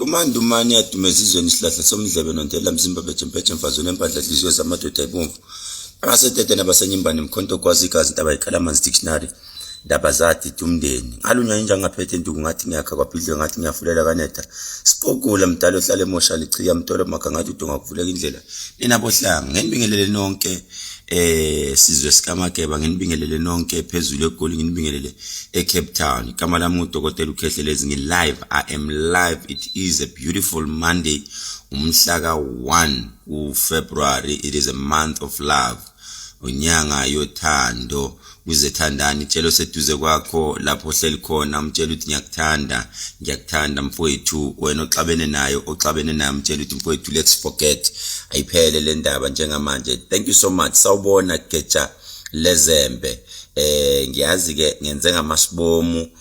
Umandumane yadumeza izweni isihlahla somdlebe nontela mzimba bejempeje mfazi onempandla hliziyo zamadoda ibomvu abasetete nabasenyimbane mkhonto gwazi igazi intaba ikhala amanzi dictionary ndaba zadida umndeni ngalunywa inja ngaphethe induku ngathi ngiyakha kwabhidle ngathi ngiyafulela kanetha sipokula mdala ohlala emosha lichiya mtolo makha ngathi udonga kuvuleka indlela nina bohlanga ngenibingelele nonke sizwe sikaMageba, nginibingelele nonke phezulu eGoli, nginibingelele eCape Town. Igama lami nguDokotela uKhehlelezi, ngi-live, I am live. It is a beautiful Monday, umhla ka-1 kuFebruary. It is a month of love, unyanga yothando. Kuzethandani, tshela oseduze kwakho lapho ohleli khona, umtshela ukuthi ngiyakuthanda, ngiyakuthanda mfowethu. Wena oxabene nayo, oxabene nayo, umtshela ukuthi mfowethu, let's forget, ayiphele le ndaba njengamanje. Thank you so much. Sawubona Geja Lezembe. Ngiyazi ke ngenze ngamasibomu.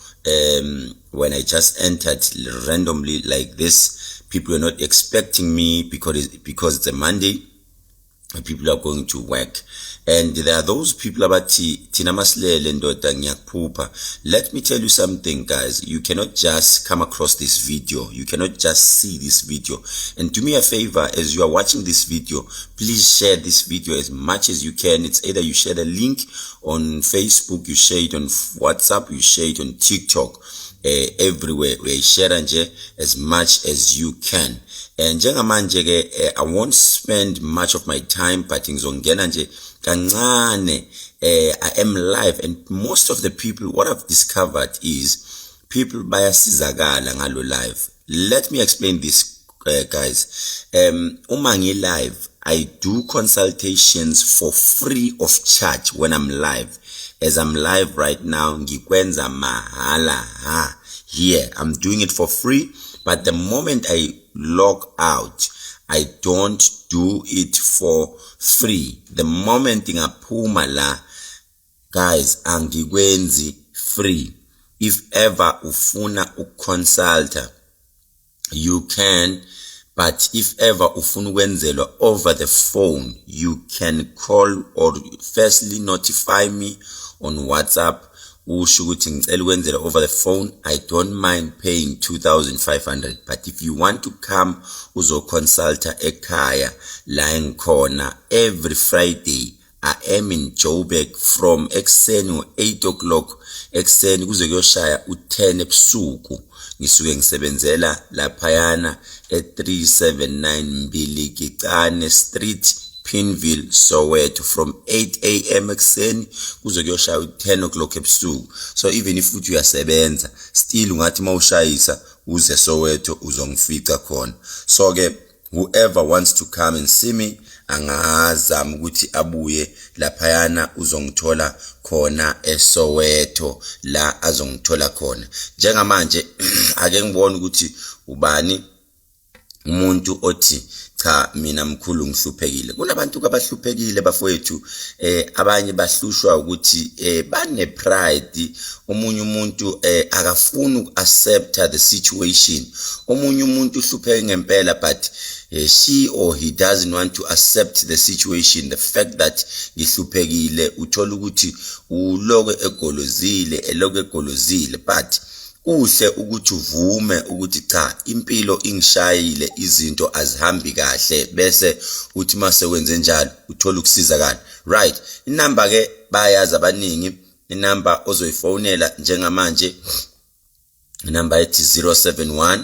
When I just entered randomly like this, people were not expecting me because it's a Monday, people are going to work, and there are those people abathi thina masilele ndoda ngiyakuphupha. Let me tell you something, guys. You cannot just come across this video, you cannot just see this video. And do me a favor, as you are watching this video, please share this video as much as you can. It's either you share the link on Facebook, you share it on WhatsApp, you share it on TikTok, everywhere uyayishare nje as much as you can. And njengamanje ke, I won't spend much of my time, but ngizongena nje kancane. I am live, and most of the people, what I've discovered is people bayasizakala ngalo live. Let me explain this, guys. Uma ngi live, I do consultations for free of charge when I'm live. As I'm live right now, ngikwenza mahala ha. Here I'm doing it for free, but the moment I log out, I don't do it for free. The moment ngaphuma la, guys, angikwenzi free. If ever ufuna ukuconsulta, you can, but if ever ufuna ukwenzelwa over the phone, you can call or firstly notify me on WhatsApp, usho ukuthi ngicela ukwenzela over the phone. I don't mind paying 2500, but if you want to come uzoconsulta ekhaya la engikhona, every Friday I am in Joburg from ekuseni ngo-8 o'clock ekuseni kuze kuyoshaya u-10 ebusuku. Ngisuke ngisebenzela laphayana e-379 Mbilikicane Street, Pimville, Soweto, from 8 a.m. ekuseni kuze kuyoshaya u-10 o'clock ebusuku. So even if uthi uyasebenza, still ungathi mawushayisa uze Soweto, uzongifica khona. So ke whoever wants to come and see me angazama ukuthi abuye laphayana, uzongithola khona eSoweto la azongithola khona. Njengamanje ake ngibone ukuthi ubani umuntu othi cha, mina mkhulu ngihluphekile. Kunabantu abahluphekile bafowethu. Abanye bahlushwa ukuthi bane pride. Omunye umuntu akafuni ukuaccepta the situation. Omunye umuntu uhlupheke ngempela, but she or he doesn't want to accept the situation, the fact that ngihluphekile. Uthola ukuthi uloko egolozile, eloko egolozile, but kuhle ukuthi uvume ukuthi cha, impilo ingishayile, izinto azihambi kahle, bese uthi mase wenze njalo uthola ukusizakala. Right, inamba ke bayazi abaningi. Inamba ozoyifonela njengamanje, inamba ethi 071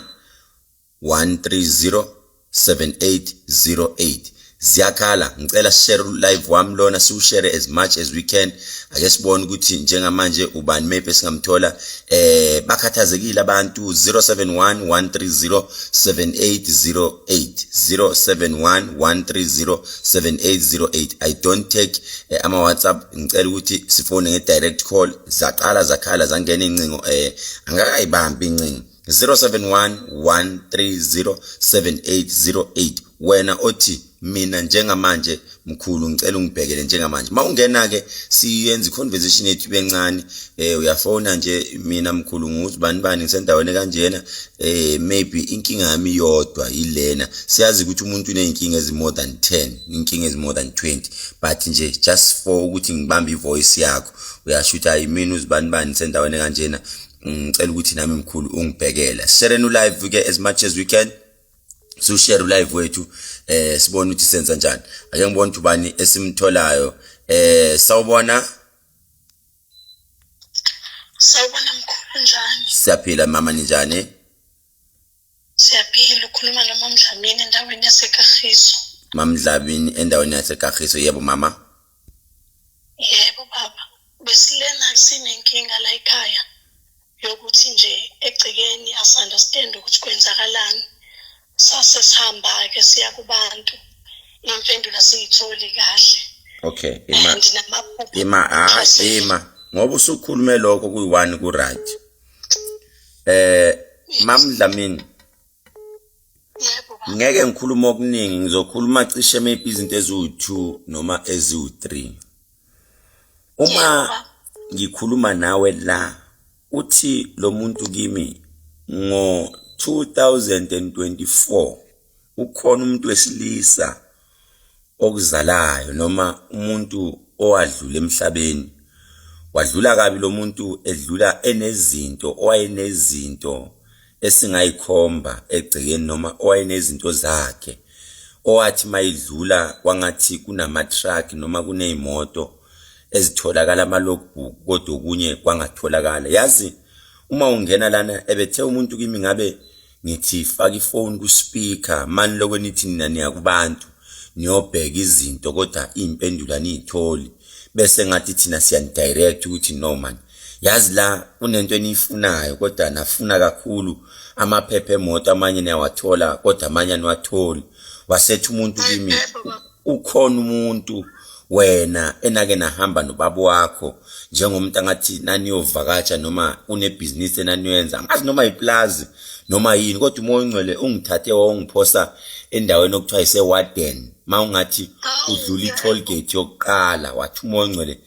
130 7808. Ziyakhala. Ngicela share live wami lona, siwushare as much as we can. Ake sibone ukuthi njengamanje ubani maybe esingamthola. Bakhathazekile abantu. 071 130 7808, 071 130 7808. I don't take ama WhatsApp. Ngicela ukuthi sifone nge direct call. Zaqala zakhala, zangena incingo, angakayibambi incingo. 071 130 7808. Wena othi mina njengamanje mkhulu ngicela ungibhekele njengamanje, mawungena ke siyenza iconversation yethu bencane. Uyafona nje, mina mkhulu nguzibani bani, ngisendaweni kanjena, maybe inkinga yami yodwa yilena. Siyazi ukuthi umuntu uneyinkinga ezi more than 10, inkinga ezi more than 20, but nje just for ukuthi ngibambe ivoice yakho, uyasho ukuthi hayi, mina uzibani bani, sendaweni kanjena. Ngicela ukuthi nami mkhulu ungibhekela. Share nu live ke as much as we can. Sushare live wethu sibone ukuthi senza njani. Ake ngibone ukuthi ubani esimtholayo. Sawubona. Sawubona mkhulu, njani? Siyaphila mama, ninjani? Siyaphila, ukhuluma noMamDlamini endaweni yaseKagiso. MamDlamini endaweni yaseKagiso, yebo mama. Yebo baba, besilena sinenkinga la ekhaya yokuthi nje egcekeni asi-understand ukuthi kwenzakalani. Sase sihamba-ke siya kubantu, impendulo asiyitholi kahle. Okay, ima And namaphupho ima hayi ima ngoba usukhulume lokho kuyi-1 ku right. MamDlamini, Yebo baba. Ngeke ngikhulume okuningi, ngizokhuluma cishe maybe izinto eziwu-2 noma eziwu-3. Uma Yebo baba. ngikhuluma nawe la, uthi lo muntu kimi ngo 2024 ukhona umuntu wesilisa okuzalayo noma umuntu owadlula emhlabeni. Wadlula kabi lo muntu, edlula enezinto, owayenezinto esingayikhomba egcekeni noma owayenezinto zakhe, owathi mayidlula kwangathi kunama-truck noma kuney'moto ezitholakala ama-logbook kodwa okunye kwangatholakala. Yazi uma ungena lana ebethe umuntu kimi ngabe ngithi faka ifoni ku-speaker mani lokho nithi nina niya kubantu niyobheka izinto kodwa iy'mpendulo aniyitholi, bese ngathi thina siyani-direct ukuthi no man, yazi la kunento eniyifunayo kodwa nafuna kakhulu amaphepha emoto, amanye niyawathola kodwa amanye aniwatholi. Wasethi umuntu kimi Yebo baba. ukhona umuntu wena enake nahamba nobaba wakho njengomuntu angathi naniyovakatsha noma unebhizinisi enaniyenza, angazi noma iplazi noma yini, kodwa uMoya oNgcwele ungithathe wawungiphosa endaweni okuthiwa ise-Warden. Ma ungathi udlula i-toll gate yokuqala, wathi uMoya oNgcwele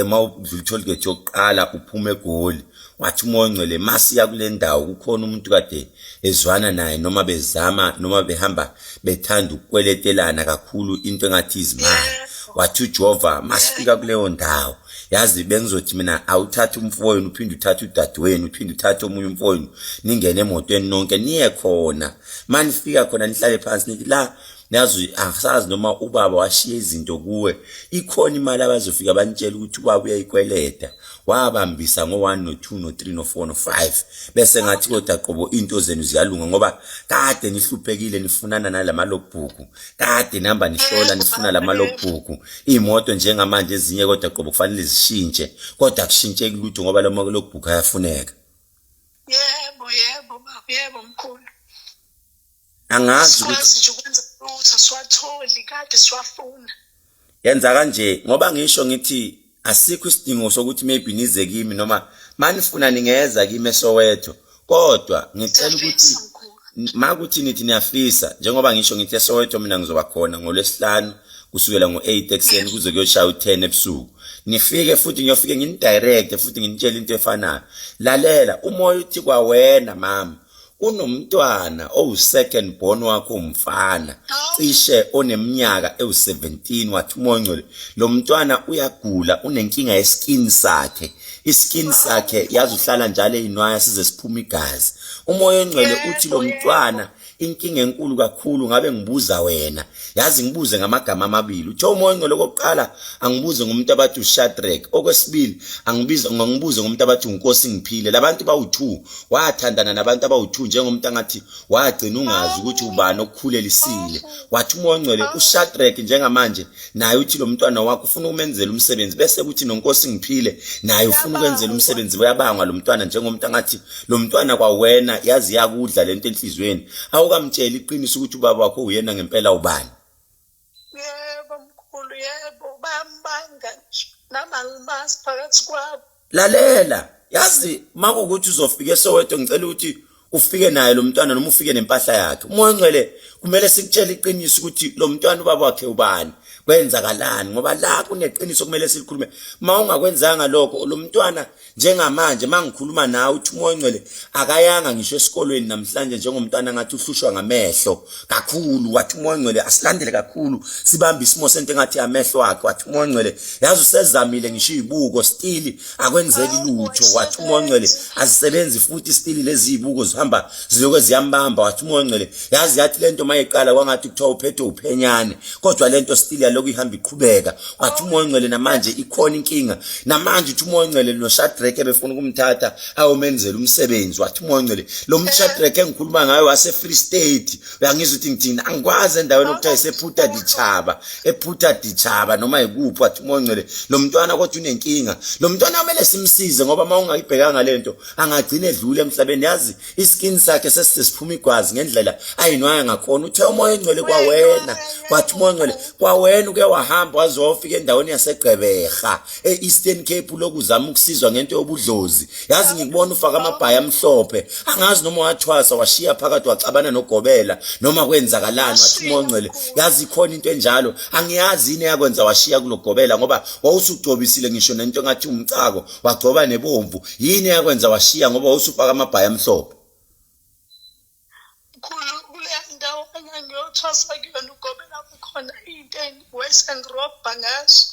ma udlula i-toll gate yokuqala uphuma eGoli, wathi uMoya oNgcwele masiya kule ndawo kukhona umuntu kade ezwana naye noma bezama noma behamba bethanda ukukweletelana kakhulu into engathi izimali. Wathi uJehova masifika kuleyo ndawo, yazi bengizothi mina awuthathe umfowenu uphinde uthathe udadewenu uphinde uthathe omunye umfowenu ningene emotweni nonke niye khona. Manifika khona nihlale phansi nithi la nazi asazi noma ubaba washiya izinto kuwe, ikhona imali abazofika banitshela ukuthi ubaba uyayikweleta, wabambisa ngo-1 no-2 no-3 no-4 no-5, bese ngathi kodwa qobo into zenu ziyalunga ngoba kade nihluphekile nifunana nalama logbook, kade nihamba nihlola nifuna lama logbook. Iy'moto njengamanje ezinye kodwa qobo kufanele zishintshe kodwa akushintsheki lutho ngoba lama logbook ayafuneka. Yebo yebo baba, yebo mkhulu. Angazi ukuthi Sikwazi nje ukwenza lutho, siwatholi kade siwafuna. Yenza kanje ngoba ngisho ngithi asikho isidingo sokuthi maybe nize kimi noma manifuna ningeza kimi eSoweto, kodwa ngicela ukuthi Siyafisa mkhulu. Makuthi nithi niyafisa, njengoba ngisho ngithi eSoweto mina ngizoba khona ngoLwesihlanu kusukela ngo-8 ekuseni kuze kuyoshaya u-10 ebusuku. Nifike futhi ngiyofike nginidirect futhi nginitshele into efanayo. Lalela, umoya uthi kwawena mama unomntwana owu-second born wakho umfana cishe oneminyaka ewu-17. Wathi uMoya oNgcwele lo mntwana uyagula, unenkinga yeskin sakhe, iskin sakhe yazi uhlala njalo eyinwaya size siphume igazi. UMoya oNgcwele uthi lo mntwana inkinga enkulu kakhulu. Ngabe ngibuza wena, yazi ngibuze ngamagama amabili. Uthe uMoya oNgcwele okokuqala angibuze ngomuntu abathi uShadrack, okwesibili angibize ngibuze ngomuntu abathi uNkosi Ngiphile. Labantu bawu-2, wathandana nabantu abawu-2 njengomuntu angathi wagcina ungazi ukuthi ubani okukhulelisile. Wathi uMoya oNgcwele uShadrack njengamanje naye uthi lo mntwana wakho ufuna ukumenzela umsebenzi, bese kuthi noNkosi Ngiphile naye ufuna ukwenzela umsebenzi. Uyabangwa lo mntwana njengomuntu angathi lo mntwana kwawena yazi yakudla lento enhliziyweni, awukamtsheli iqiniso ukuthi ubaba wakho uyena ngempela ubani. Yebo mkhulu, yebo, bayambanga nje nami angimazi phakathi kwabo. Lalela, yazi makuwukuthi uzofika eSoweto ngicela ukuthi ufike naye lo mntwana noma ufike nempahla yakhe. UMoya oNgcwele kumele sikutshele iqiniso ukuthi lo mntwana ubaba wakhe ubani. Kwenzakalani? Ngoba la kuneqiniso kumele silikhulume. Uma ungakwenzanga lokho, lo mntwana njengamanje mangikhuluma nawe uthi uMoya oNgcwele akayanga ngisho esikolweni namhlanje, njengomntwana ngathi uhlushwa ngamehlo kakhulu. Wathi uMoya oNgcwele asilandele kakhulu, sibambe isimo sento engathi amehlo akhe. Wathi uMoya oNgcwele yazi usezamile ngisho izibuko, still akwenzeki lutho. Wathi uMoya oNgcwele azisebenzi futhi still lezi zibuko, zihamba zilokhu ziyambamba. Wathi uMoya oNgcwele yazi yathi lento mayiqala kwangathi kuthiwa uphethwe uphenyane, kodwa lento still yalokhu ihamba iqhubeka. Wathi uMoya oNgcwele namanje ikhona inkinga namanje. Uthi uMoya oNgcwele noShadrack ebefuna ukumthatha ayomenzela umsebenzi. Wathi uMoya oNgcwele lo Shadrack engikhuluma ngayo wase Free State, uyangizwa ukuthi ngithini? Angikwazi endaweni okuthiwa isephutha dichaba, ephutha dichaba noma yikuphi. Wathi uMoya oNgcwele lo mntwana kodwa unenkinga lo mntwana, kumele simsize, ngoba uma ungayibhekanga lento angagcina edlule emhlabeni. Yazi iskin sakhe sesisiphuma igwazi ngendlela ayinwaya ngakhona. Uthe uMoya oNgcwele kwawena, wathi uMoya oNgcwele kwawena uke wahamba waze wafika endaweni yaseGqeberha e-Eastern Cape, lokuzama ukusizwa ngento yobudlozi. Yazi ngikubona ufaka amabhayi amhlophe, angazi noma wathwasa washiya phakathi waxabana nogobela noma kwenzakalani. Wathi uMoya oNgcwele yazi ikhona into enjalo, angiyazi yini eyakwenza washiya kulogobela, ngoba wawusugcobisile ngisho nento engathi umcako, wagcoba nebomvu. Yini eyakwenza washiya, ngoba wawusufaka amabhayi amhlophe? Mkhulu, kuleya ndawo engangiyothwasa kuyona ugobela kukhona into wayesengirobha ngazo.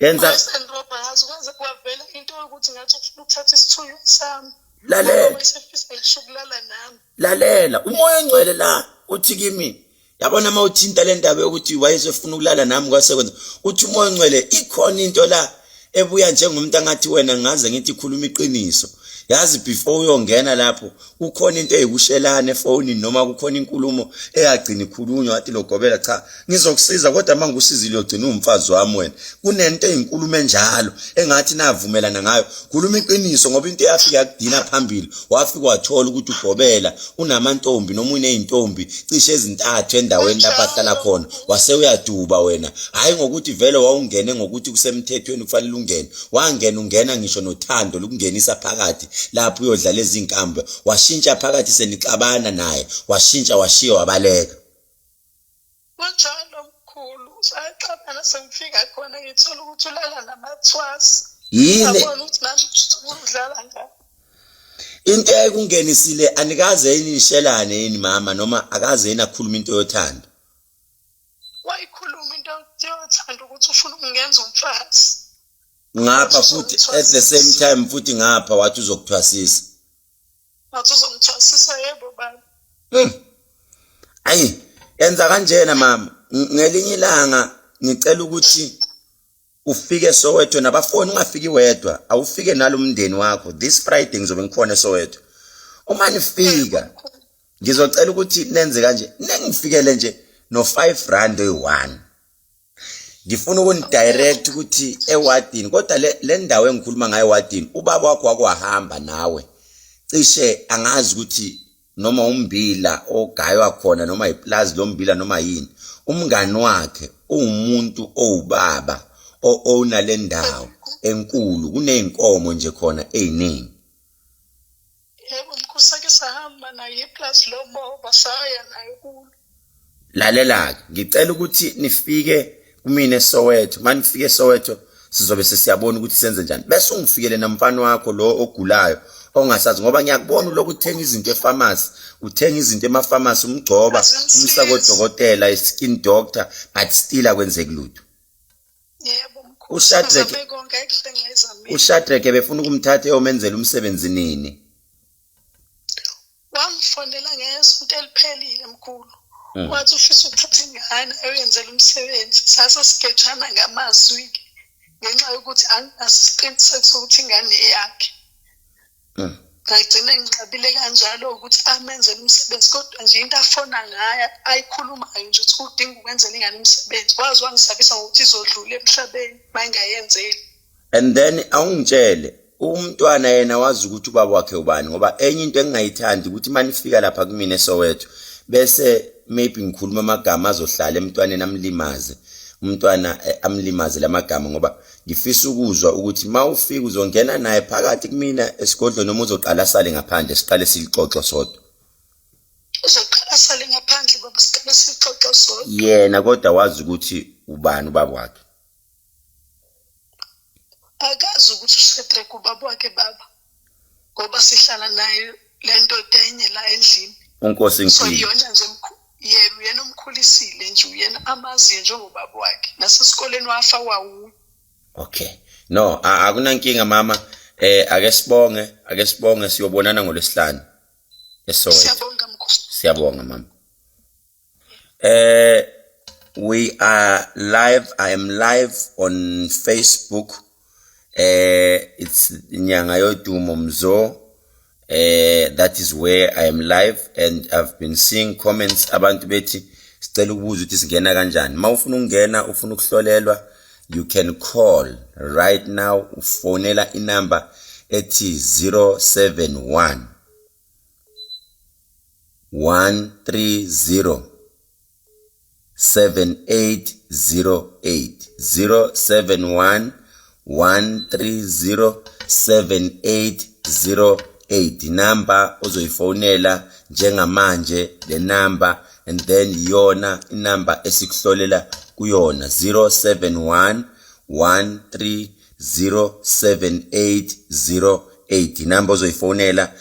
Yenza Wayesengirobha ngazo kwaze kwavela into yokuthi ngathi ufuna ukuthatha isithunywa sami. Lalela. Ngoba wayesefisa ngisho ukulala nami. Lalela, uMoya oNgcwele la uthi kimi, yabona uma uthinta le ndaba yokuthi wayesefuna ukulala nami kwasekwenza, uthi uMoya oNgcwele ikhona into la ebuya njengomuntu angathi wena, ngaze ngithi khuluma iqiniso. Yazi before uyongena lapho kukhona into eyikushelana efonini noma kukhona inkulumo eyagcina ikhulunywa, wathi logobela cha ngizokusiza, kodwa uma ngikusizile uyogcina uwumfazi wami wena. Kunento eyinkulumo enjalo engathi navumelana ngayo. Khuluma iqiniso, ngoba into eyafika yakudina phambili, wafika wathola ukuthi ugobela unamantombi noma uney'ntombi cishe ezintathu endaweni lapho ahlala khona, wase uyaduba wena. Hhayi ngokuthi vele wawungene ngokuthi kusemthethweni kufanele ungene, wangena ungena ngisho nothando lukungenisa phakathi lapho uyodlala ezinkambi, washintsha phakathi senixabana naye, washintsha washiya wabaleka. Kunjalo mkhulu, saxabana sengifika khona ngithola ukuthi ulala namathwasa. Yini Ngabona ukuthi nami udlala ngami. Into eyayikungenisile, anikaze yini nishelane yini mama, noma akaze yini akhuluma into yothando? Wayikhuluma into yothando ukuthi ufuna ukungenza umfazi. Ngapha futhi at the same time futhi ngapha wathi uzokuthwasisa. Wathi uzongithwasisa, yebo baba. Ayi, yenza kanjena mama, ngelinye ilanga ngicela ukuthi ufike eSoweto nabafoni, ungafiki wedwa, awufike nalomndeni wakho. This Friday ngizobe ngikhona eSoweto. Uma nifika ngizocela ukuthi nenze kanje, nengifikele nje no 5 rand oyi-1. Ngifuna ukunidirect ukuthi ewadini, kodwa le ndawo engikhuluma ngayo ewadini, ubaba wakho wakwahamba nawe cishe, angazi ukuthi noma umbila ogaywa khona noma iplazi lombila noma yini. Umngani wakhe uwumuntu owubaba o-owner le ndawo enkulu, kuney'nkomo nje khona ey'ningi. Yebo mkhulu, sake sahamba naye iplazi lomoba, saya naye kulo. Lalela-ke, ngicela ukuthi nifike kumina eSoweto. Uma nifike eSoweto sizobe sesiyabona ukuthi senze njani, bese ungifikele namfana wakho lo ogulayo ongasazi, ngoba ngiyakubona ulokhu uthenga izinto efamasi, uthenga izinto emafamasi, umgcoba, umsa kodokotela, i-skin doctor, but still akwenzeki lutho. Yebo mkhulu. uShadrack Sizame konke, ayikho engayizamile. uShadrack ebefuna ukumthatha eyomenzela umsebenzi nini? Wangifonela ngesonto eliphelile mkhulu. Wathi ufisa ukuthatha ingane ayoyenzela umsebenzi. Sase sigejana ngamazwi-ke ngenxa yokuthi anginaso isiqiniseko sokuthi ingane eyakhe. Ngagcina nginqabile kanjalo ukuthi amenzele umsebenzi, kodwa nje into afona ngayo ayikhulumayo nje ukuthi udinga ukwenzela ingane umsebenzi. Waze wangisabisa ngokuthi izodlula emhlabeni uma ingayenzeli. And then awungitshele, umntwana yena wazi ukuthi ubaba wakhe ubani? Ngoba enye into engingayithandi ukuthi uma nifika lapha kumina eSoweto bese maybe ngikhuluma amagama azohlala emntwaneni amlimaze umntwana, amlimaze lamagama, ngoba ngifisa ukuzwa ukuthi uma ufika uzongena naye phakathi kumina esigodlweni noma uzoqala asale ngaphandle, siqale silixoxe sodwa. Uzoqala asale ngaphandle. baba, siqale sixoxe sodwa. Yena kodwa wazi ukuthi ubani ubaba wakhe? Akazi ukuthi uShedrack ubaba wakhe baba, ngoba sihlala naye le ndoda enye la endlini. UNkosi So Nkibi. iyona nje yena uyena omkhulisile nje, uyena amaziyo njengobaba wakhe, nasesikoleni wafa wawuwe. Okay, no, akunankinga mama. Ake sibonge, ake sibonge, siyobonana ngolwesihlanu eSoweto. Siyabonga mkhulu. Siyabonga mama. We are live. I am live on Facebook. It's Nyanga Yodumo Mzo. That is where I am live, and I've been seeing comments, abantu bethi sicela ukubuza ukuthi singena kanjani. Mawufuna ukungena, ufuna ukuhlolelwa, you can call right now, ufonela inamba ethi 071 130 7808, 071 130 7808, number ozoyifonela njengamanje le number, and then iyona inamba esikuhlolela kuyona, 071 130 7808, inamba ozoyifonela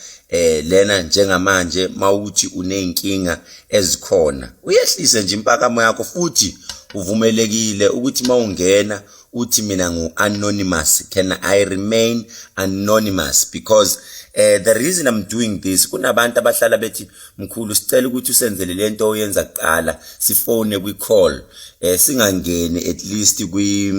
lena njengamanje. Mawuthi uneyinkinga ezikhona, uyehlise nje impakamo yakho, futhi uvumelekile ukuthi mawungena uthi mina ngu-anonymous, can I remain anonymous? Because the reason I'm doing this, kunabantu abahlala bethi, mkhulu, sicela ukuthi usenzele lento oyenza kuqala, sifone kwi-call, singangeni at least kwi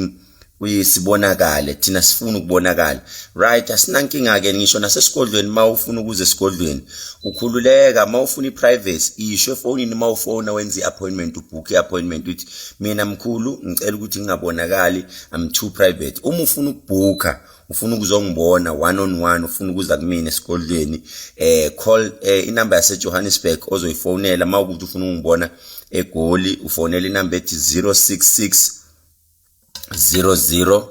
kuyisibonakale, thina sifuna ukubonakala. Right, asinankinga ke. Ngisho nasesigodlweni, mawufuna ukuza esigodlweni ukhululeka. Mawufuna iprivacy, isho efonini. Mawufona wenza i-appointment, ubook i-appointment, uthi mina mkhulu ngicela ukuthi ngingabonakali, I'm too private. Uma ufuna ukubhukha, ufuna ukuzongibona one on one, ufuna ukuza kumina esigodlweni, call inamba yase Johannesburg ozoyifonela. Mawukuthi ufuna ukungibona eGoli, ufonela inamba ethi 066 00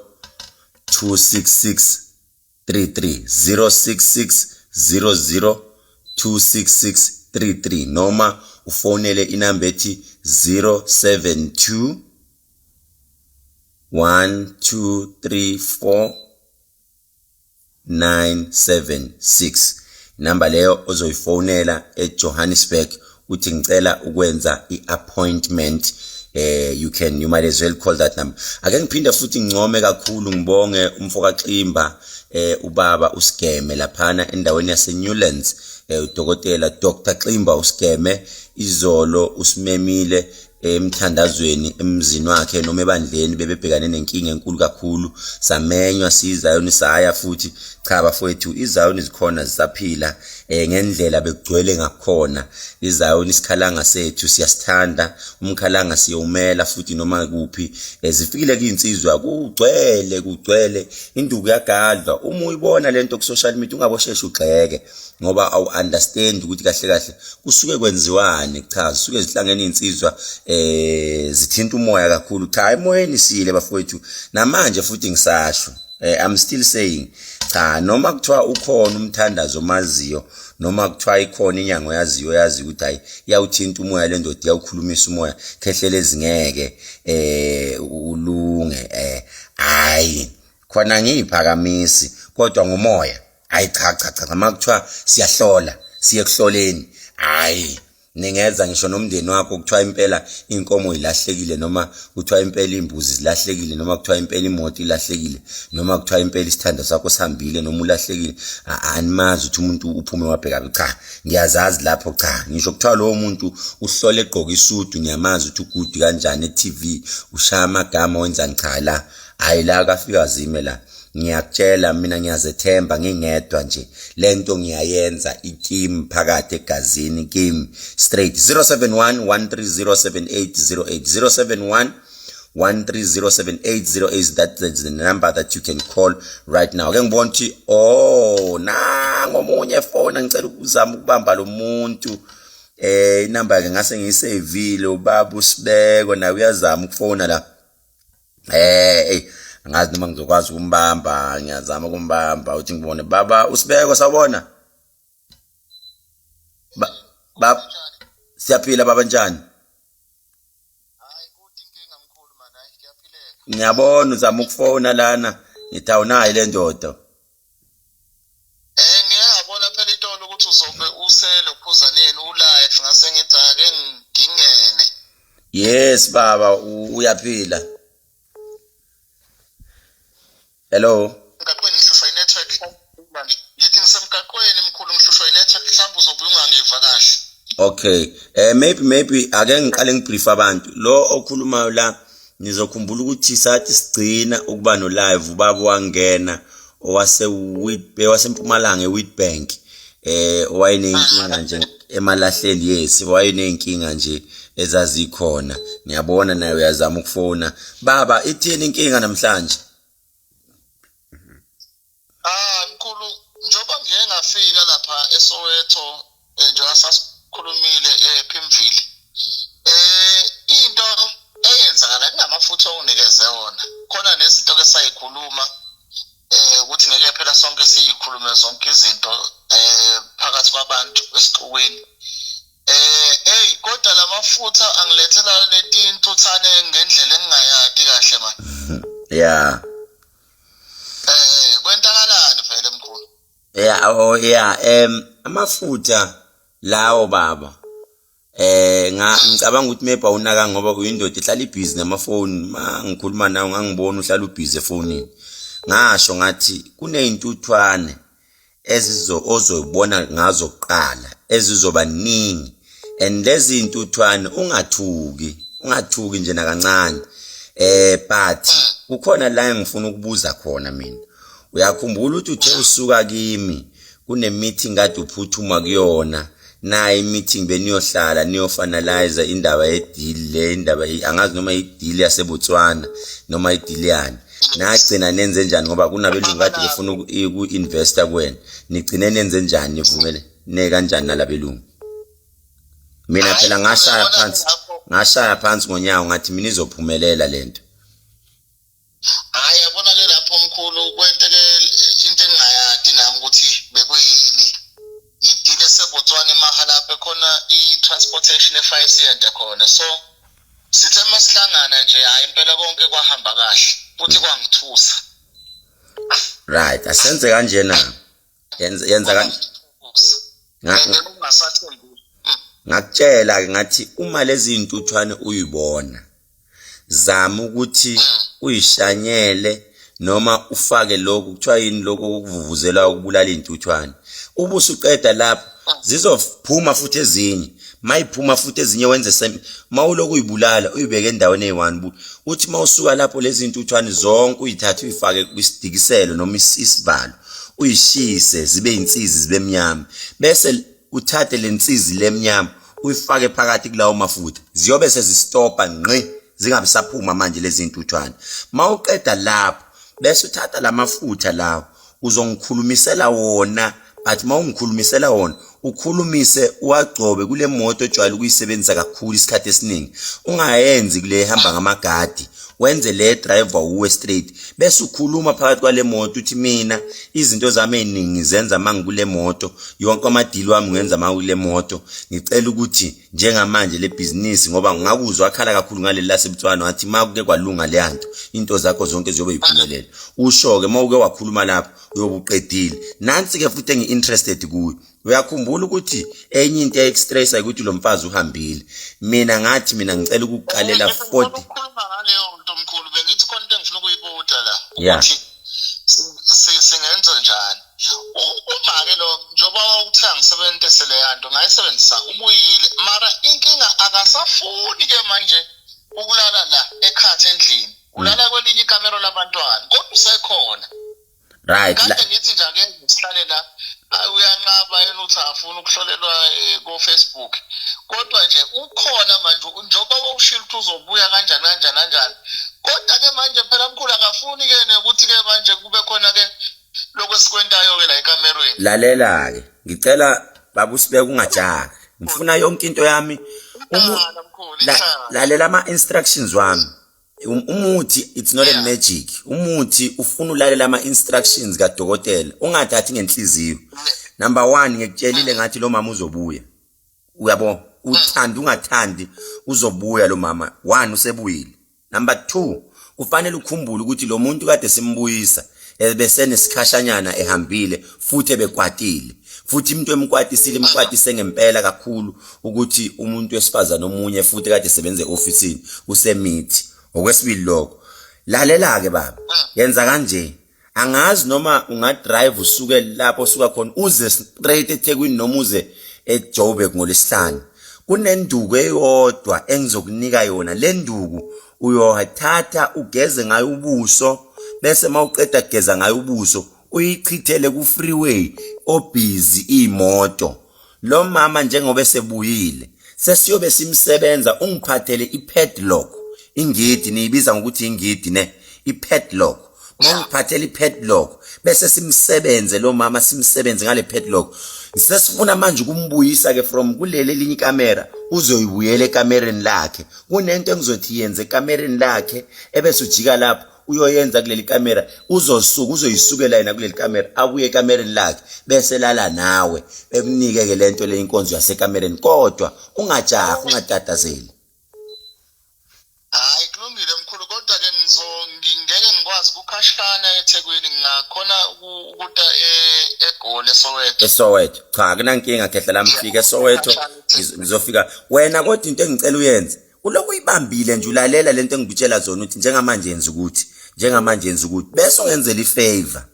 266 33, 066 00 266 33, noma ufonele inamba ethi 072 1 2 3 4 976, inamba leyo ozoyifonela eJohannesburg, uthi ngicela ukwenza i-appointment. You might as well call that number. Ake ngiphinde futhi ngincome kakhulu, ngibonge umfoka Ximba, ubaba uSigeme laphana endaweni yase Newlands, udokotela Dr Ximba uSigeme. Izolo usimemile emthandazweni emzini wakhe noma ebandleni, bebebhekane nenkinga enkulu kakhulu. Samenywa siZayoni, saya futhi. Cha bafowethu, iZayoni zikhona, zisaphila ngendlela bekugcwele ngakhona. IZayoni isikhalanga sethu, siyasithanda umkhalanga, siyomela futhi noma kuphi. Zifikile kuyinsizwa, kugcwele, kugcwele, induku yagadlwa. Uma uyibona lento ku social media, ungaboshesha ugxeke, ngoba awu understand ukuthi kahle kahle kusuke kwenziwani. Cha, zisuke zihlangene insizwa, zithinta umoya kakhulu. Cha, emoyeni sile bafowethu. Namanje futhi ngisasho, I'm still saying, cha, noma kuthiwa ukhona umthandazo omaziyo, noma kuthiwa ikhona inyango yaziyo, yazi ukuthi hayi, iyawuthinta umoya le ndoda, iyawukhulumisa umoya, khehlelezi ngeke ulunge. Hayi khona ngiyiphakamisi, kodwa ngomoya, hayi, cha cha cha, uma kuthiwa siyahlola, siye kuhloleni. Hayi, ningeza ngisho nomndeni wakho, kuthiwa impela inkomo ilahlekile, noma kuthiwa impela imbuzi zilahlekile, noma kuthiwa impela imoto ilahlekile, noma kuthiwa impela isithando sakho sihambile, noma ulahlekile, animazi ukuthi umuntu uphume wabheka. Cha, ngiyazazi lapho. Cha, ngisho kuthiwa lowo muntu uhlole egqoka isudu, ngiyamazi ukuthi ugudi kanjani e-TV, ushaya amagama, wenzani. Cha, la hayi, la kafika zime la. Ngiyakutshela mina, ngiyazethemba ngingedwa nje, lento ngiyayenza ikimi phakathi egazini kimi straight. 071 130 7808, 071 1307808, that is the number that you can call right now. Ake ngibone ukuthi, oh, nangomunye efona, ngicela ukuzama ukubamba lo muntu. Inamba yakhe ngase ngiyisevile, ubaba uSibeko, naye uyazama ukufona la. Hey, angazi noma ngizokwazi ukumbamba, ngiyazama ukumbamba uthi ngibone. Baba uSibeko, sawubona. Ba, Siyaphila baba, njani? Hayi, kuthi inkinga mkhulu man, hayi kuyaphileka. Ngiyabona uzama ukufona lana, ngithi awunayo le ndoda. Ngiye ngabona phela itolo ukuthi uzobe uselokhuzaneni ulive, ngase ngithi ake ngingene. Yes baba, uyaphila. Hello. Emgaqweni ngihlushwa i-network, ngithi ngisemgaqweni mkhulu, ngihlushwa i-network, mhlawumbe uzobe ungangiva kahle. Okay. Maybe ake ngiqale ngibrief abantu. Lo okhulumayo la, nizokhumbula ukuthi sathi sigcina ukuba no live, ubaba wangena owase waseMpumalanga eWitbank, owayeneyinkinga nje emalahleni. Yes, wayeneyinkinga nje ezazikhona. Ngiyabona naye uyazama ukufona. Baba, ithini inkinga namhlanje? Ah mkhulu, njengoba ngiye ngafika lapha eSoweto, njengoba sasikhulumile ePimville, into eyenzakala kungamafutha onginikeze wona khona nezinto ke sayikhuluma, ukuthi ngeke phela sonke siyikhulume zonke izinto phakathi kwabantu esixukwini. Hey, kodwa lamafutha angilethela leti ntuthane ngendlela engingayadi kahle man. Kwentakalani vele mkhulu? Yeah, oh yeah, amafutha lawo baba. Ngicabanga ukuthi maybe awunaka ngoba uyindoda ehlala ibhizi namafoni. Ma ngikhuluma nawe ngangibona uhlala ubhizi efonini. Ngasho ngathi kuneyintuthwane ezizo ozoyibona ngazo kuqala ezizoba ningi, and lezi intuthwane ungathuki, ungathuki nje nakancane. But kukhona la engifuna ukubuza khona mina. Uyakhumbula ukuthi uthe usuka kimi kune meeting kade uphuthuma kuyona, nayi i-meeting beniyohlala niyofinalize indaba ye-deal le, indaba angazi noma i-deal yaseBotswana noma i-deal yani. Nagcina nenze njani? Ngoba kunabelungu kade befuna uku-investa kuwena. Nigcine nenze njani? Nivumele ne kanjani nalabelungu? Mina phela ngashaya phansi, ngashaya phansi ngonyawo, ngathi mina izophumelela lento. Hayi, yabona ke lapho mkhulu, kwenteke into engingayadi nami ukuthi bekuyini. I-deal eseBotswana eMahalapye khona, i-transportation efayisiyente khona, so sithe masihlangana nje, hayi impela konke kwahamba kahle futhi kwangithusa. Right, asenze kanjena, yenza kan And kungasathembi. Ngakutshela ke ngathi uma lezi intuthwane uyibona, zama ukuthi uyishanyele noma ufake lokhu kuthiwa yini, lokhu okuvuvuzela ukubulala iy'ntuthwane. Ubusuqeda lapho, zizophuma futhi ezinye. Mayiphuma futhi ezinye, wenze same. Mawuloku uyibulala, uyibeke endaweni eyi-one. Uthi mawusuka lapho, lezi ntuthwane zonke uyithathe, uyifake kwisidikiselo noma isivalo, uyishise zibe insizi, zibe mnyama, bese uthathe le nsizi lemnyama uyifake phakathi kulawo mafutha. Ziyobe sezistopa ngqi, zingabe saphuma manje lezi ntuthwane. Mawuqeda lapho, bese uthatha lamafutha lawo uzongikhulumisela wona. But mawungikhulumisela wona, ukhulumise uwagcobe kule moto ojwayele ukuyisebenzisa kakhulu isikhathi esiningi. Ungayenzi kule ehamba ngamagadi, wenze le driver uwe straight, bese ukhuluma phakathi kwale moto uthi, "Mina izinto zami ey'ningi ngizenza uma ngikule moto, yonke ama-deal wami ngiwenza uma kule moto. Ngicela ukuthi njengamanje le bhizinisi," ngoba ngakuzwa akhala kakhulu ngaleli laseBotswana, wathi uma kuke kwalunga leya nto, into zakho zonke ziyobe yiphumelela. Usho-ke uma uke wakhuluma lapho, uyobe uqedile. Nansi-ke futhi engi-interested kuyo. Uyakhumbula ukuthi enye into eyayiku-stressa ukuthi lo mfazi uhambile. Mina ngathi mina ngicela ukukuqalela 40. Ukukhuluma ngaleyo nto mkhulu, bengithi khona into engifuna ukuyibuta la ukuthi singenza njani uma-ke lo njengoba uthe angisebenzise leya nto, ngayisebenzisa, ubuyile, mara inkinga akasafuni-ke manje ukulala la ekhathi endlini, ulala kwelinye ikamero labantwana, kodwa usekhona. Kade ngithi nje ake sihlale la, uyanqaba yena, uthi afuna ukuhlolelwa ko-Facebook, kodwa nje ukhona manje njengoba wawushilo ukuthi uzobuya kanjani kanjani kanjani. Kodwa-ke manje phela mkhulu akafuni-ke nekuthi-ke manje kube khona-ke lokhu esikwentayo-ke la ekamerweni. Lalela-ke, ngicela baba usibeke, ungajaki, ngifuna yonke into yami. Ihlala mkhulu, ihlala. Lalela ama-instructions wami. Umuthi it's not a magic. Umuthi ufuna ulalela ama-instructions kadokotela, ungathathi ngenhliziyo. Number one, ngikutshelile ngathi lo mama uzobuya, uyabo? Uthanda ungathandi uzobuya lo mama. One, usebuyile. Number 2, kufanele ukhumbule ukuthi lo muntu kade simbuyisa ebesenesikhashanyana ehambile futhi ebekwatile, futhi umuntu emkwatisile imkwatise ngempela kakhulu ukuthi umuntu wesifazane omunye futhi kade sebenze e-ofisini usemithi. Okwesibili lokho, lalela-ke baba, yenza kanje. Angazi noma ungadrive usuke lapho osuka khona uze straight eThekwini noma uze eJoburg ngoLwesihlanu. Kunenduku eyodwa engizokunika yona. Le nduku uyoyithatha ugeze ngayo ubuso, bese mawuqeda kugeza ngayo ubuso uyichithele ku-freeway obhizi iy'moto. Lo mama njengoba esebuyile sesiyobe simsebenza, ungiphathele i-padlock, ingidi niyibiza ngokuthi ingidi ne, i-padlock. Mawungiphathela i-padlock bese simsebenze lo mama, simsebenze ngale padlock. Sesifuna manje ukumbuyisa ke from kuleli elinye ikamera, uzoyibuyela ekamereni lakhe. Kunento engizothi yenze ekamereni lakhe ebese ujika lapho uyoyenza kuleli kamera, uzosuka uzoyisukela yena kuleli kamera abuye ekamereni lakhe bese lala nawe, ekunike ke lento le inkonzo yasekamereni, kodwa ungajahi, ungatatazeli. Hayi, kulungile mkhulu, kodwa ke ngeke ngikwazi kukhashana eThekwini, ngingakhona ukuta eGoli, eSoweto. eSoweto, cha, akunankinga khehla lami, fika eSoweto, ngizofika wena. Kodwa into engicela uyenze, ulokhu uyibambile nje, ulalela lento engikutshela zona ukuthi njengamanje yenza ukuthi, njengamanje yenza ukuthi, bese ungenzela ifavor.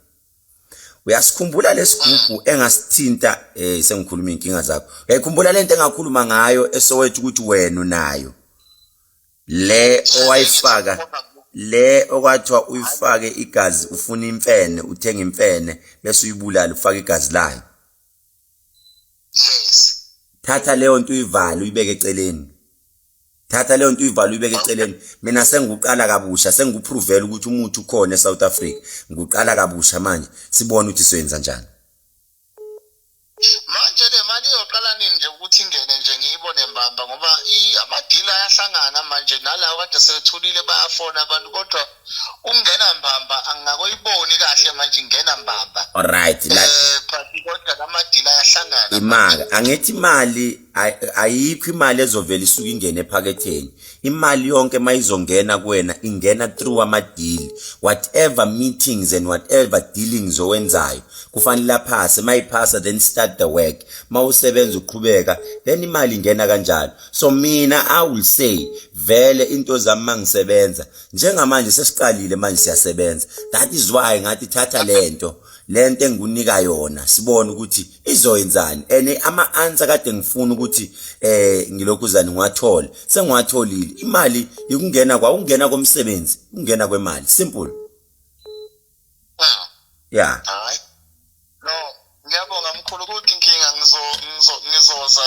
Uyasikhumbula lesigubhu engasithinta? Sengikhuluma inkinga zakho. Uyayikhumbula lento engakhuluma ngayo eSoweto ukuthi wena unayo le owayifaka, le okwathiwa uyifake igazi, ufuna imfene, uthenga imfene bese uyibulala, ufake igazi layo? Yes. Thatha leyo nto uyivale, uyibeke eceleni. Thatha leyo nto uyivale, uyibeke eceleni. Mina sengikuqala kabusha, sengikuprovela ukuthi umuthi ukhona eSouth Africa. Ngikuqala kabusha manje, sibone ukuthi siyenza njani. Manje le mali iyoqala nini nje ukuthi ingene nje, ngiyibone mbamba? Ngoba amadili ayahlangana manje, nalawo kade sebethulile bayafona abantu, kodwa ukungena mbamba angingakoyiboni kahle manje ingena mbamba. Alright la. But kodwa lamadili ayahlangana. Imali, angithi imali ayikho imali ezovela isuke ingene ephaketheni. Imali yonke mayizongena kuwena ingena through ama-deal. Whatever meetings and whatever dealings owenzayo kufanele aphase. Mayiphasa, then start the work. Mawusebenza uqhubeka, then imali ingena kanjalo. So mina I will say vele into zami mangisebenza njengamanje, sesiqalile manje siyasebenza. That is why ngathi thatha lento engikunika yona, sibone ukuthi izoyenzani. And ama-answer kade ngifuna ukuthi ngilokhuzane ngiwathole, sengiwatholile. Imali ikungena kwa ukungena komsebenzi, ukungena kwemali, simple. Yeah. Hayi no, ngiyabonga mkhulu. Ukuthi inkinga ngizoza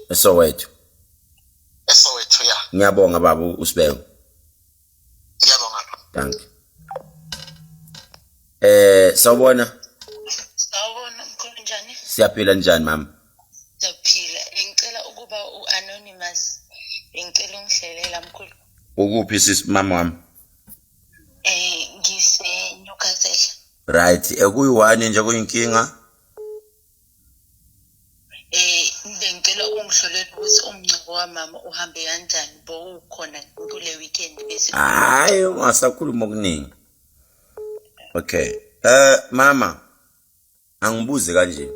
eSoweto. eSoweto, ya. Ngiyabonga baba uSibeko. Ngiyabonga. Thank you. Sawubona. Sawubona mkhulu, njani? Siyaphila, njani mama? Siyaphila. Ngicela ukuba u-anonymous. Ngicela ungihlelela mkhulu. Ukuphi sis, mama wami? Ngise Newcastle. Right, ekuyi-one nje kuyinkinga. Bengicela ungihlolela ukuthi umngcwabo wamama uhambe kanjani, bowukhona kule weekend bese. Hayi, ungasakhuluma okuningi. Okay, mama, angibuze kanje,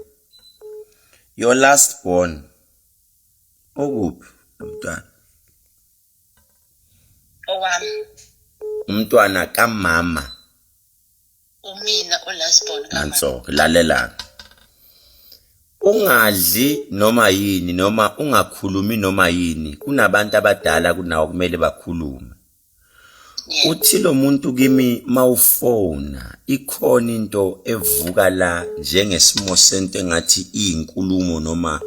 your last born okuphi lo mntwana? Owami. Umntwana kamama. Umina o-last born kamama. Nanso, lalela, ungadli noma yini noma ungakhulumi noma yini. Kunabantu abadala kunawo kumele bakhulume. Uthi lo muntu kimi mawufona ikhona into evuka la njengesimo sento engathi iyinkulumo noma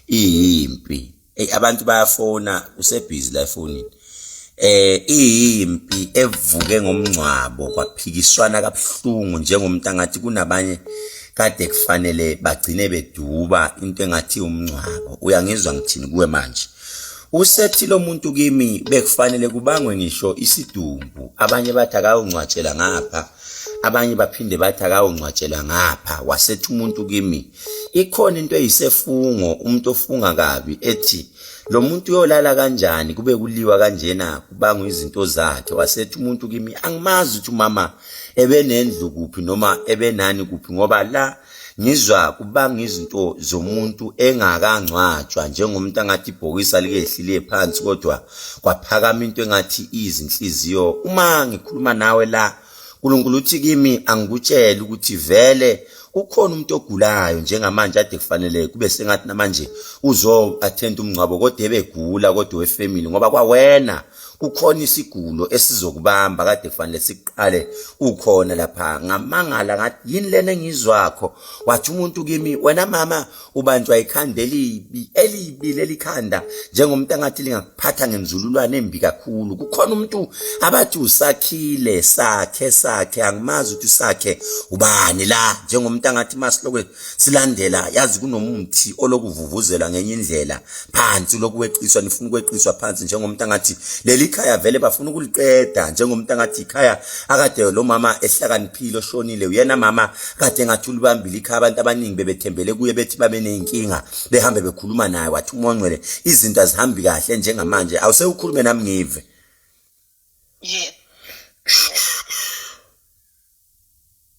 iyimpi. Ey, abantu bayafona, usebhizi la efonini. Iyimpi evuke ngomngcwabo, kwaphikiswana kabuhlungu njengomuntu angathi kunabanye kade kufanele bagcine beduba into engathi umngcwabo. Uyangizwa ngithini kuwe manje? Usethi lo muntu kimi bekufanele kubangwe ngisho isidumbu. Abanye bathi akayongcwatshela ngapha, abanye baphinde bathi akayongcwatshela ngapha. Wasethi umuntu kimi Ikhona into eyisefungo, umuntu ofunga kabi ethi lo muntu uyolala kanjani kube kuliwa kanjena, kubangwa izinto zakhe. Wasethi umuntu kimi, angimazi ukuthi umama ebenendlu kuphi noma ebenani kuphi, ngoba la ngizwa kubanga izinto zomuntu engakangcwatshwa, njengomuntu angathi ibhokisi alikehlile phansi kodwa kwaphakama into engathi izinhliziyo. Uma ngikhuluma nawe la, uNkulunkulu uthi kimi angikutshele ukuthi vele ukhona umuntu ogulayo njengamanje, ade kufanele kube sengathi namanje uzo attend umngcwabo kodwa ebegula, kodwa wefamily, ngoba kwawena kukhona isigulo esizokubamba kade kufanele siqale ukhona lapha. Ngamangala ngathi yini lena engizwakho? Wathi umuntu kimi, wena mama ubanjwa ikhanda elibi, elibi leli khanda, njengomuntu angathi lingakuphatha ngenzululwane embi kakhulu. Kukhona umuntu abathi usakhile sakhe sakhe, angimazi ukuthi usakhe ubani la, njengomuntu angathi masilokwe silandela, yazi kunomuthi olokuvuvuzela ngenye indlela phansi, lokweqiswa, nifuna ukweqiswa phansi, njengomuntu angathi leli khaya vele bafuna ukuliqeda, njengomuntu angathi ikhaya akade lo mama ehlakaniphile oshonile uyena mama kade engathi ulibambile ikhaya, abantu abaningi bebethembele kuye, bethi babe ney'nkinga behambe bekhuluma naye. Wathi uMoya oNgcwele izinto azihambi kahle njengamanje. Awusewukhulume nami ngive. Yebo.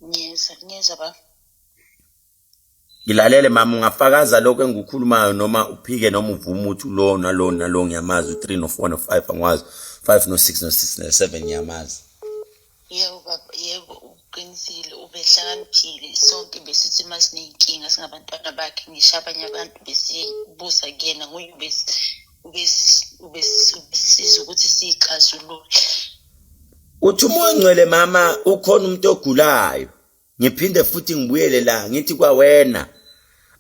Ngiyezwa, ngiyezwa baba. Ngilalele mama, ungafakaza lokho engikukhulumayo noma uphike noma uvume ukuthi lo nalo nalo ngiyamazi, u-3 no-4 no-5 angiwazi, 5 no-6 no-6 no-7 ngiyamazi. Yebo baba, yebo, uqinisile, ubehlakaniphile. Sonke besithi uma siney'nkinga singabantwana bakhe, ngisho abanye abantu besibuza kuyena, nguye ubesiza ukuthi siyixazulule. Uthi uMoya oNgcwele mama ukhona umuntu ogulayo. Ngiphinde futhi ngibuyele la ngithi kwawena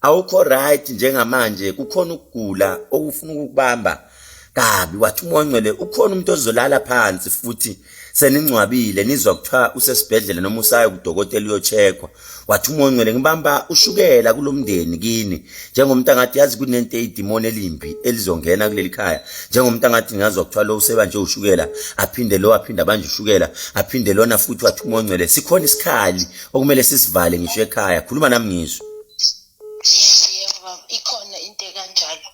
awukho right njengamanje, kukhona ukugula okufuna ukukubamba kabi. Wathi uMoya oNgcwele ukhona umuntu ozolala phansi futhi seningcwabile, nizwa kuthiwa usesibhedlela noma usaya kudokotela uyocheckwa. Wathi uMoya oNgcwele ngibamba ushukela kulomndeni kini, njengomuntu angathi yazi kunento eyidimoni elimbi elizongena kuleli khaya, njengomuntu angathi ngazwa kuthiwa lo usebanje ushukela, aphinde lo aphinde abanje ushukela, aphinde lona futhi. Wathi uMoya oNgcwele sikhona isikhali okumele sisivale ngisho ekhaya. Khuluma nami ngizwe. Yebo, yebo baba, ikhona into ekanjalo,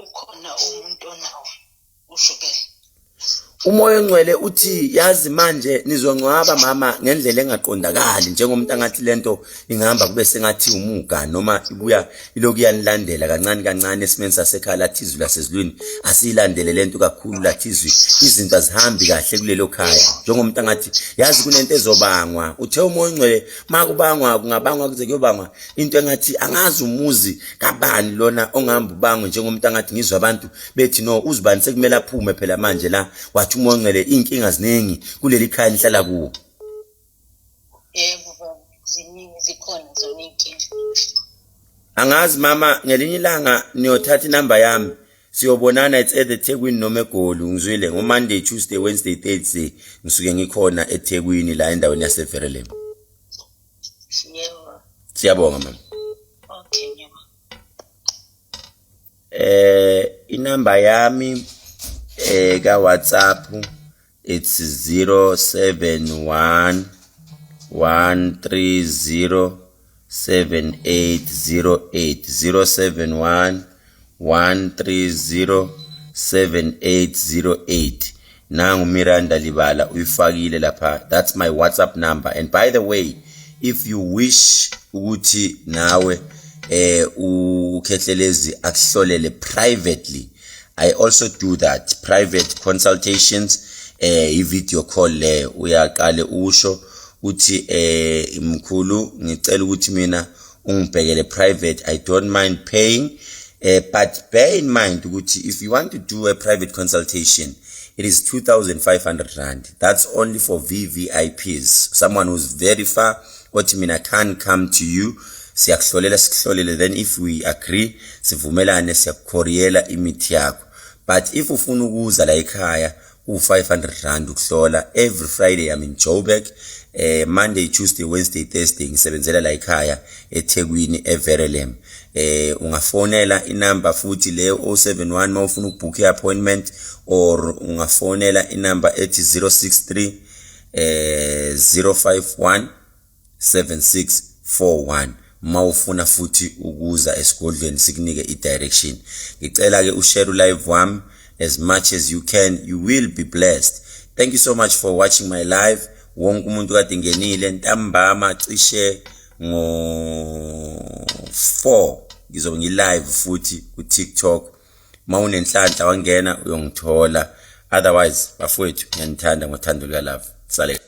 ukhona umuntu onawo ushukela. UMoya oNgcwele uthi yazi manje nizongcwaba mama ngendlela engaqondakali, njengomuntu angathi lento ingahamba kube sengathi umuga noma ibuya ilokhu iyanilandela kancane kancane esimeni sasekhaya. Lathi izwi lasezulwini asiyilandele lento kakhulu. Lathi izwi izinto azihambi kahle kulelo khaya, njengomuntu angathi yazi kunento ezobangwa. Uthe uMoya oNgcwele makubangwa kungabangwa kuze kuyobangwa into engathi angazi umuzi kabani lona ongahamba ubangwe, njengomuntu angathi ngizwa abantu bethi no uzibani sekumele aphume phela manje la. Wathi uMoya oNgcwele iy'nkinga ziningi kuleli khaya nihlala kuwo. Yebo baba, ziningi, zikhona zona iy'nkinga. Angazi mama, ngelinye ilanga niyothatha inamba yami, siyobonana. It's at eThekwini noma eGoli, ngizwile? Ngo-Monday, Tuesday, Wednesday, Thursday ngisuke ngikhona eThekwini la endaweni yaseVerelem. Yebo baba. Siyabonga mama. Okay, ngiyabonga. Inamba yami ka WhatsApp, it's 071 130 7808, 071 130 7808. Nangu Miranda Libala uyifakile lapha. That's my WhatsApp number. And by the way, if you wish ukuthi nawe uKhehlelezi akuhlolele privately, I also do that, private consultations, i-video call le. Uyaqale usho uthi, mkhulu, ngicela ukuthi mina ungibhekele private, I don't mind paying. But bear in mind ukuthi if you want to do a private consultation, it is 2500 rand. That's only for VVIPs, someone who's very far, othi mina can't come to you. Siyakuhlolela, sikuhlolele, then if we agree, sivumelane, siyakukhoriyela imithi yakho. But if ufuna ukuza la ekhaya, ku-500 rand ukuhlola. Every Friday I'm in Joburg. Monday, Tuesday, Wednesday, Thursday ngisebenzela la ekhaya eThekwini eVerelem. Ungafonela inamba futhi leyo 071 mawufuna ukubook i-appointment, or ungafonela inamba ethi 063 051 7641. Mawufuna futhi ukuza esigodlweni sikunike i-direction. Ngicela ke ushare live wami as much as you can, you will be blessed. Thank you so much for watching my live. Wonke umuntu kade ngenile ntambama cishe ngo-4 ngizobe ngi-live futhi ku-TikTok. Mawunenhlanhla wangena uyongithola, otherwise bafowethu ngiyanithanda ngothando luka love. Sale.